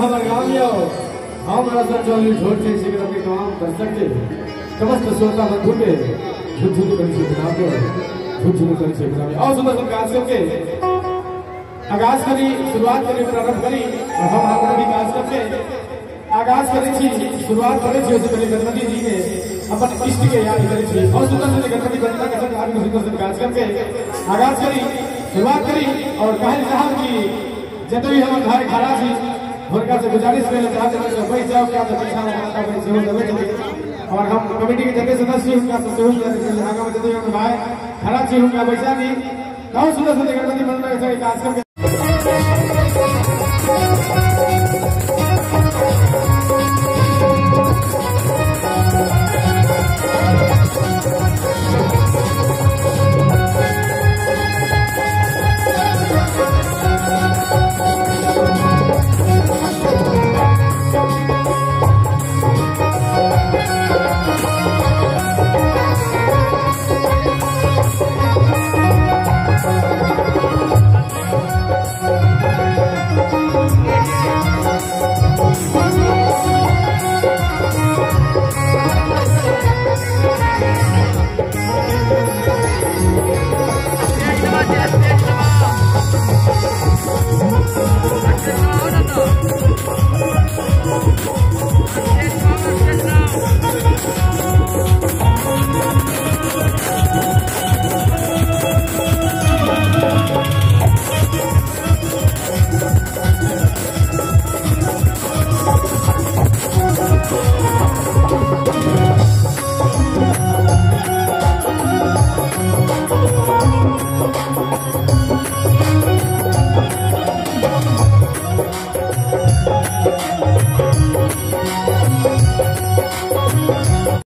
हमारे गाँव में हम रतन चौधरी छोड़ के के तमाम दर्शक के समस्त श्रोता बंधु के झुझुझु करी छे प्रणाम के झुझुझु करी छे प्रणाम। और सुंदर सुंदर कार्यक्रम के आगाज करी, शुरुआत करी, प्रारंभ करी और हम अपना भी कार्यक्रम के आगाज करी छी, शुरुआत करी छी। उससे पहले गणपति जी के अपन इष्ट के याद करी छी और सुंदर सुंदर गणपति वंदना के संग आगे सुंदर सुंदर कार्यक्रम के आगाज करी, शुरुआत करी। और कहल साहब की जब भी हम घर खड़ा छी हुनका से गुजारिश करे चाहते हैं तो बैठ जाओ, क्या तो पीछा में माता बैठ सेहो देबै छथिन। और हम कमेटी के जते सदस्य हुनका से सेहो आगाँ में जते हम भाई खड़ा छी हुनका बैसा दी। बहुत सुंदर सुंदर गणपति वंदना के संग कार्यक्रम।